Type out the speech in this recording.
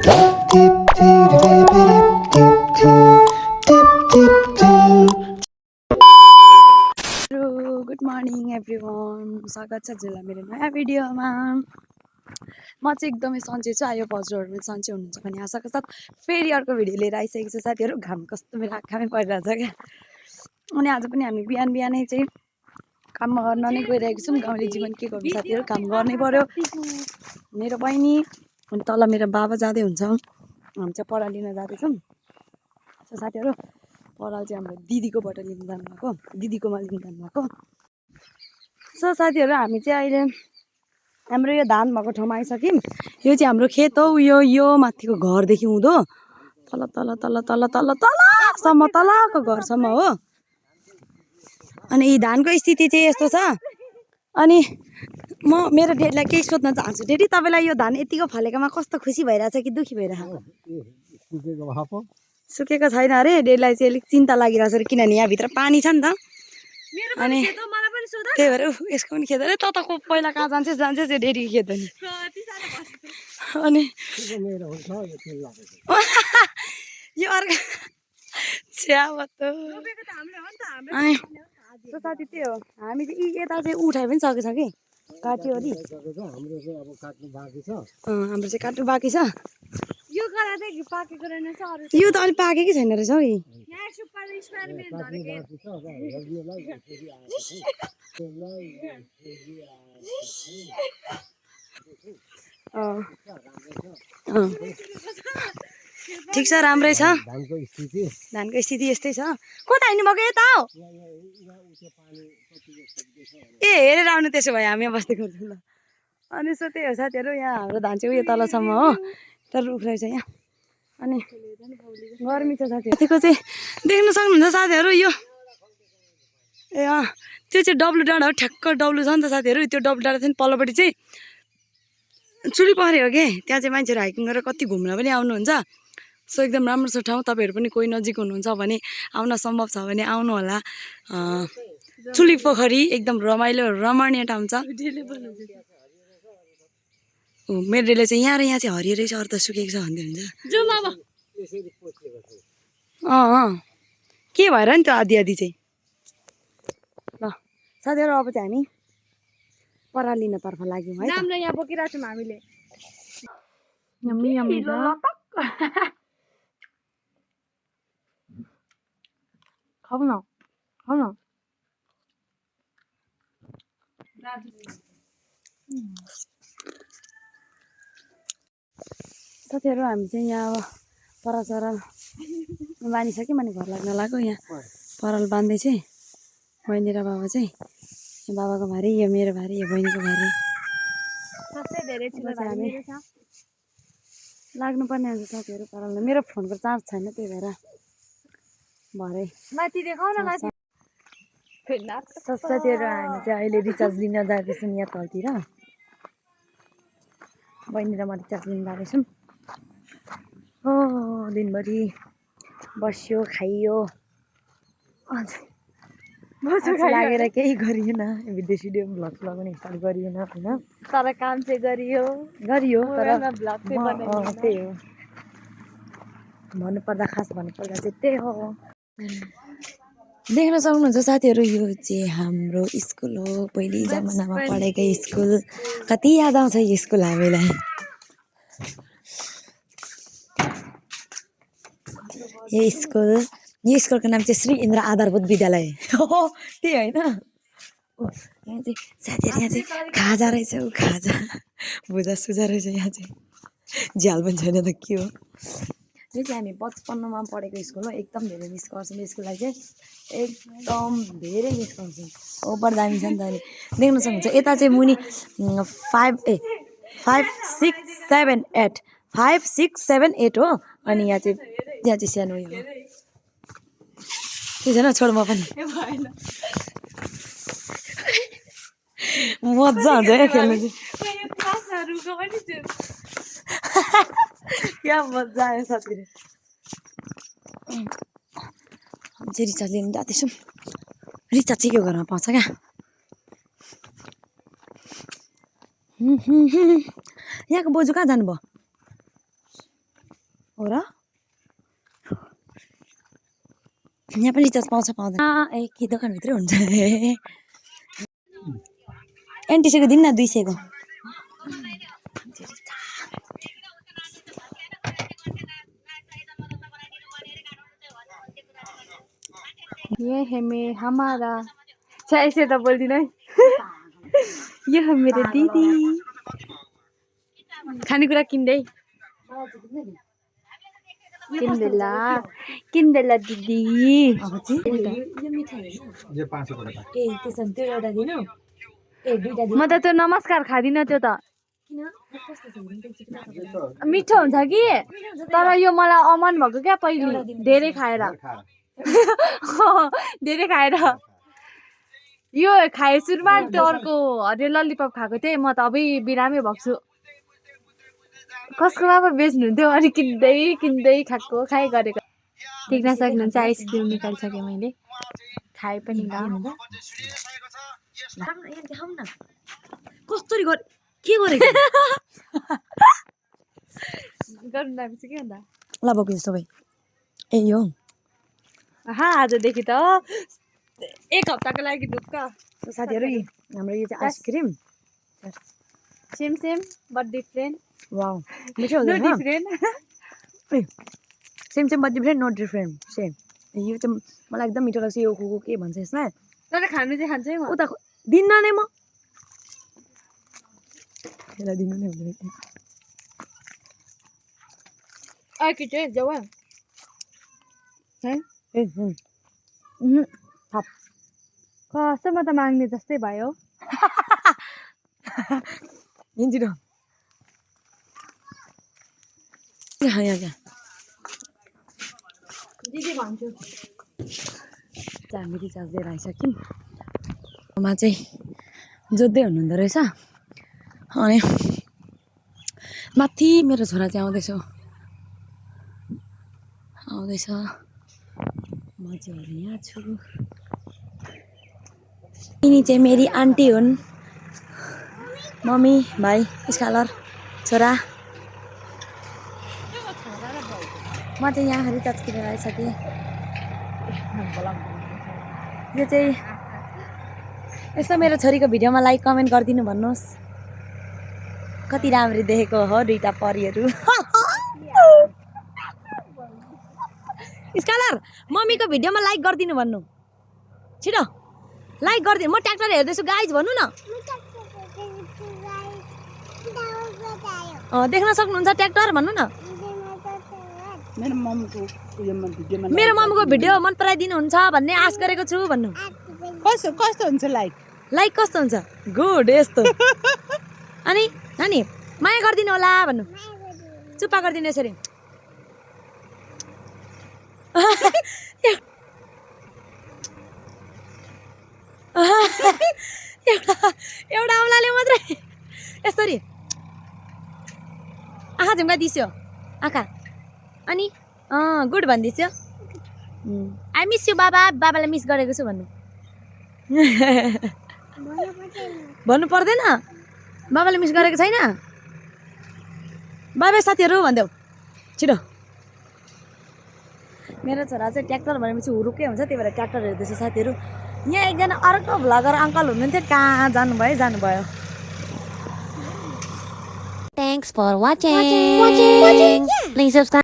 Good morning everyone, स्वागत छ हजुरलाई मेरो नयाँ भिडियोमा। म चाहिँ एकदमै सन्चै छु। आयो हजुरहरू सन्चै हुनुहुन्छ भने आशाको साथ फेरि अर्को भिडियो लिएर आइसकेको छु साथीहरू। घाम कस्तो मेरो आँखामै परिरहेछ क्या। अनि आज पनि हामी बिहान बिहानै चाहिँ काममा गर्न नै गइरहेको छौँ। गाउँले जीवन के गर्नु साथीहरू, काम गर्नै पर्यो। मेरो बहिनी अनि तल मेरो बाबा जाँदै हुन्छ। हामी चाहिँ पराल लिन जाँदैछौँ। साथीहरू पराल चाहिँ हाम्रो दिदीकोबाट लिन जानुभएको, दिदीकोमा लिन जानुभएको। साथीहरू हामी चाहिँ अहिले हाम्रो यो धान भएको ठाउँमा आइसक्यौँ। यो चाहिँ हाम्रो खेत हो। यो माथिको घरदेखि उँधो तल तल तल तल तल तलसम्म तलको घरसम्म हो। अनि यी धानको स्थिति चाहिँ यस्तो छ। अनि म मेरो डेडीलाई केही सोध्न चाहन्छु। डेडी, तपाईँलाई यो धान यतिको फलेकोमा कस्तो खुसी भइरहेछ कि दुःखी भइरहेको? सुकेको छैन अरे। डेडीलाई चाहिँ अलिक चिन्ता लागिरहेछ अरे, किनभने यहाँभित्र पानी छ नि त। अनि त्यही भएर यसको पनि खेत अरे। तताको पहिला कहाँ जान्छ यो डेडीको खेत हो नि। अनि यो अर्को अनि साथी त्यही हो। हामी चाहिँ यता चाहिँ उठाइ पनि सकेछ कि काट्यो अरे। हाम्रो चाहिँ काट्नु बाँकी छ। यो त अलिक पाकेकै छैन रहेछ हौ। ठिक छ, राम्रै छ। धानको स्थिति यस्तै छ। कता हिँड्नु भएको यता हो? ए हेरेर आउनु, त्यसो भए हामी बस्दै गर्छौँ ल। अनि त्यही हो साथीहरू। यहाँ हाम्रो धान चाहिँ उयो तलसम्म हो, तर रुख रहेछ यहाँ। अनि गर्मी छ साथीहरू। माथिको चाहिँ देख्न सक्नुहुन्छ साथीहरू। यो ए त्यो चाहिँ डब्लु डाँडा हो। ठ्याक्क डब्लु छ नि त साथीहरू। त्यो डब्लु डाँडा चाहिँ पल्लोपट्टि चाहिँ चुली पऱ्यो हो कि। त्यहाँ चाहिँ मान्छेहरू हाइकिङ गरेर कति घुम्न पनि आउनुहुन्छ। एकदम राम्रो छ ठाउँ। तपाईँहरू पनि कोही नजिक हुनुहुन्छ भने आउन सम्भव छ भने आउनु होला। चुली पोखरी एकदम रमाइलो रमणीय ठाउँ छ। मेरो डेले चाहिँ यहाँ र यहाँ चाहिँ हरियो रहेछ, अरू त सुकेको छ भन्दै हुन्छ। के भएर नि त्यो आधी आधी चाहिँ ल साथीहरू। अब चाहिँ हामी पराल लिनतर्फ लाग्यौँ है। यहाँ बोकिरहेको छौँ हामीले। खाऊ न, खाऊ न। साथीहरू हामी चाहिँ यहाँ अब पराल बाँधिसक्यौँ। अनि घर लाग्न लाग्यो। यहाँ पराल बाँध्दै चाहिँ बहिनी र बाबा चाहिँ, यो बाबाको भारी, यो मेरो भारी, यो बहिनीको भारी हामी लाग्नुपर्ने हुन्छ साथीहरू परालमा। मेरो फोनको चार्ज छैन, त्यही भएर भरे साथीहरू हामी चाहिँ अहिले रिचार्ज लिन जाँदैछौँ यहाँ तलतिर। बहिनी र म रिचार्ज लिन जाँदैछौँ। हो दिनभरि बस्यो खाइयो लागेर केही गरिएन। भिडियो सिडियो भ्लग पनि स्टार्ट गरिएन होइन, तर काम चाहिँ गरियो तर त्यही हो भन्नुपर्दा। खास भन्नुपर्दा चाहिँ त्यही हो। देख्न सक्नुहुन्छ साथीहरू, यो चाहिँ हाम्रो स्कुल हो। पहिले जमानामा पढेकै स्कुल। कति याद आउँछ यो स्कुल हामीलाई। यो स्कुलको नाम चाहिँ श्री इन्द्र आधारभूत विद्यालय हो। त्यही होइन। यहाँ चाहिँ साथीहरू यहाँ चाहिँ खाजा रहेछ। खाजा भुजा सुजा रहेछ। यहाँ चाहिँ झ्याल पनि छैन त के हो। यो चाहिँ हामी बचपनमा पढेको स्कुल हो। एकदम धेरै मिस गर्छौँ यो स्कुललाई चाहिँ, एकदम धेरै मिस गर्छौँ। ओभर दामी छ नि त। अनि देख्न सक्नुहुन्छ यता चाहिँ मुनि 5 6 7 8 हो। अनि यहाँ चाहिँ सानो उयो हो। के छैन, छोड म पनि मजा हुन्छ क्या खेल्नु चाहिँ। क्या मजा आयो साथीहरू। हामी चाहिँ रिचार्ज लिनु जाँदैछौँ। रिचार्ज चाहिँ के घरमा पाउँछ क्या। यहाँको बोजू कहाँ जानुभयो? हो र यहाँ पनि रिचार्ज पाउँछ पाउँदैन ए के दोकानभित्रै हुन्छ एनटिसीको दिन न 200 को ये है हमारा ऐसे तो बोल दी ना ये है मेरे दीदी खानेकुरा किन्दै किन्देला दिदी अब चाहिँ यो मिठाई हैन यो 500 को एउटा ए त्यसो भने त्यो एउटा दिनु ए दुईटा दिनु म त त्यो नमस्कार खादिन त्यो त किन कस्तो छ भने चाहिँ मिठो हुन्छ कि तर यो मलाई अमन भएको क्या पहिले धेरै खाएर धेरै खाएर यो खाए सुरुमा त्यो अर्को हरियो ललिपप खाएको थिएँ म त अबै बिरामै भएको छु कसकोमा पो बेच्नुहुन्थ्यो अनि किन्दै किन्दै खाएको खाइ गरेको देख्न सक्नुहुन्छ आइसक्रिम निकालिसकेँ मैले खाएँ पनि ल देखाउँ न कसरी गर के गरेको गर्नु नआएपछि के भन्दा ल बोक्यो सबै ए यो आजदेखि त एक हप्ताको लागि ढुक्क साथीहरू हाम्रो यो चाहिँ ice cream same same but different wow मिठो नो हुँदैन different same same but different not different same यो चाहिँ मलाई एकदम मिठो लाग्छ यो कुको के भन्छ यसलाई तर खानु चाहिँ खान्छ है म उता दिन्न नै म यसलाई दिनु नै हुँदैन अर्को चाहिँ जाऊ है ए थप कसैमा त माग्ने जस्तै भयो हिँड्छु र यहाँ दिदी भन्छु हामी रिचार्ज लिएर आइसक्यौँ मा चाहिँ जोत्दै हुनुहुँदो रहेछ अनि माथि मेरो छोरा चाहिँ आउँदैछ म चाहिँ यहाँ छु यिनी चाहिँ मेरी आन्टी हुन् मम्मी भाइ स्कलर छोरा म चाहिँ यहाँ रिचार्ज किनेर आइसकेँ यो चाहिँ यसो मेरो छोरीको भिडियोमा लाइक कमेन्ट गरिदिनु भन्नुहोस् कति राम्ररी देखेको हो दुईटा परिहरू स्कलर मम्मीको भिडियोमा लाइक गरिदिनु भन्नु छिटो लाइक गरिदिनु म ट्र्याक्टर हेर्दैछु गाइज भन्नु न देख्न सक्नुहुन्छ ट्र्याक्टर भन्नु न मेरो मम्मीको भिडियो मन पराइदिनुहुन्छ भन्ने आश गरेको छु भन्नु कस्तो हुन्छ लाइक कस्तो हुन्छ गुड यस्तो अनि नानी माया गरिदिनु होला भन्नु चुप्पा गरिदिनु यसरी एउटा औँलाले मात्रै यसरी आँखा झुम्का दिस्यो आँखा अनि गुड भनिदिस्यो आई मिस यु बाबालाई मिस गरेको छु भन्नु भन्नु पर्दैन बाबाले मिस गरेको छैन बाबा साथीहरू भनिदेऊ छिटो मेरो छोरा चाहिँ ट्र्याक्टर भनेपछि हुरुकै हुन्छ त्यही भएर ट्र्याक्टर हेर्दैछ साथीहरू यहाँ एकजना अर्को भ्लगर अङ्कल हुनुहुन्थ्यो कहाँ जानुभयो Thanks for watching. Please subscribe.